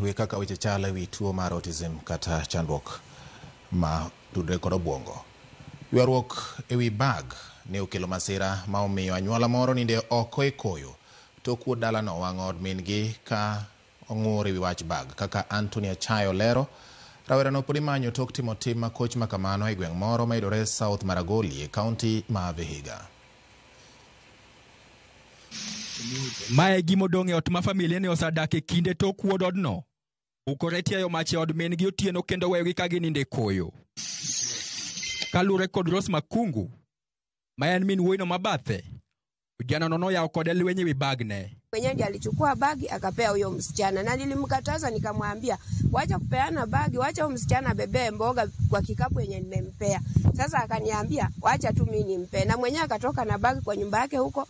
We kaka weche chal ewi tuo mar autism kata chandruok ma tudre kod obuongo. Ywaruok ewi bag ne okelo masira ma omiyo anyuola moro ninde oko e koyo tok wuod dalano wang'o od min gi ka ong'ur ewi wach bag. Kaka Anthony Achayo lero, rawerano pod imanyo tok timo tim makoch makamano e gweng' moro mayudore South Maragoli e kaunti ma Vihiga. Mae gimodong' e ot ma familia ne osedak e kinde tok wuod odno. Bukore tiayo mach e od min gi otieno kendo weyogi ka ginindo e koyo. Kaluwore kod Rose Makungu, ma en min wuoyino mabathe, ojanano noyawo kode lweny ewi bagne. Mwenyewe ndiye alichukua bagi akapea huyo msichana, na nilimkataza nikamwambia, wacha kupeana bagi, wacha huyo msichana abebee mboga kwa kikapu yenye nimempea. Sasa akaniambia wacha tu mimi nimpe, na mwenyewe akatoka na bagi kwa nyumba yake huko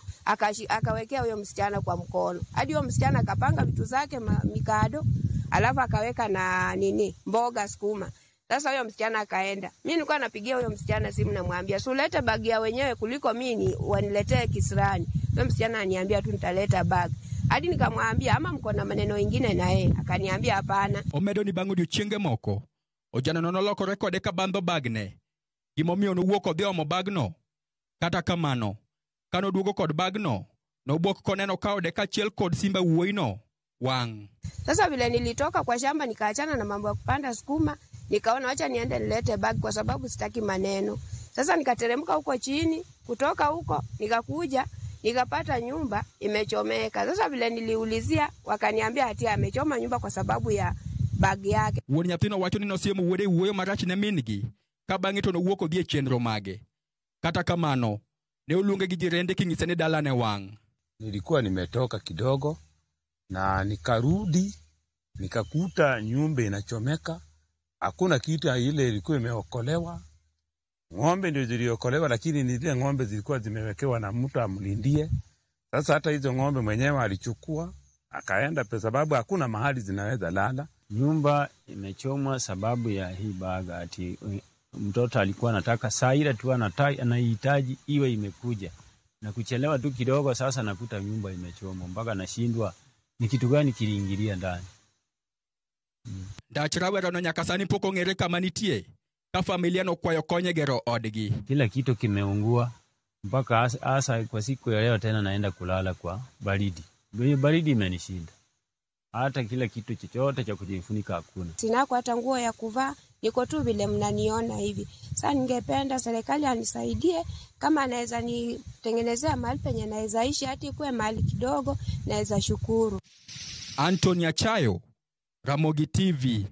akawekea huyo msichana kwa mkono, hadi huyo msichana akapanga vitu zake mikado, alafu akaweka na nini mboga sukuma. Sasa huyo msichana akaenda. Mimi nilikuwa napigia huyo msichana simu namwambia, "Si ulete bagi ya wenyewe kuliko mimi waniletee kisirani." Huyo msichana aniambia tu nitaleta bagi. Hadi nikamwambia ama mko na maneno mengine na yeye, akaniambia hapana. Omedo ni bang' odiochienge moko, ojanano nolokore kode ka bandho bagne. Gimomiyo nowuok odhi omo bagno. Kata kamano, kanoduogo kod bagno, nobwok koneno ka ode kaachiel kod simba wuoyino wang'. Sasa vile nilitoka kwa shamba nikaachana na mambo ya kupanda sukuma, nikaona wacha niende nilete bag kwa sababu sitaki maneno. Sasa nikateremka huko chini, kutoka huko nikakuja nikapata nyumba imechomeka. Sasa vile niliulizia wakaniambia ati amechoma nyumba kwa sababu ya bag yake. Wuon nyathino wacho ni nosiemo wuode wuoyo marach ne min-gi, ka bang'e to nowuok odhi e chenro mage. Kata kamano, ne oluonge gi jirende king'ise ni dalane wang'. Nilikuwa nimetoka kidogo na nikarudi nikakuta nyumba inachomeka, hakuna kitu ile ilikuwa imeokolewa. Ng'ombe ndio ziliokolewa, lakini ni zile ng'ombe zilikuwa zimewekewa na mtu amlindie. Sasa hata hizo ng'ombe mwenyewe alichukua akaenda, kwa sababu hakuna mahali zinaweza lala. Nyumba imechomwa sababu ya hii baga, ati mtoto alikuwa anataka saa ile tu anahitaji iwe imekuja, na kuchelewa tu kidogo, sasa nakuta nyumba imechomwa mpaka nashindwa ni kitu gani kiliingilia ndani. Ndach rawerano nyaka sani pok ong'ere kama nitie, ka familia nokwayo kony e gero odgi. Kila kitu kimeungua mpaka hasa kwa siku ya leo tena naenda kulala kwa baridi. Hiyo baridi imenishinda. Hata kila kitu chochote cha kujifunika hakuna. Sinako hata nguo ya kuvaa, niko tu vile mnaniona hivi. Sasa ningependa serikali anisaidie kama anaweza nitengenezea mahali penye naweza ishi, hata ikuwe mahali kidogo, naweza shukuru. Anthony Achayo, Ramogi TV.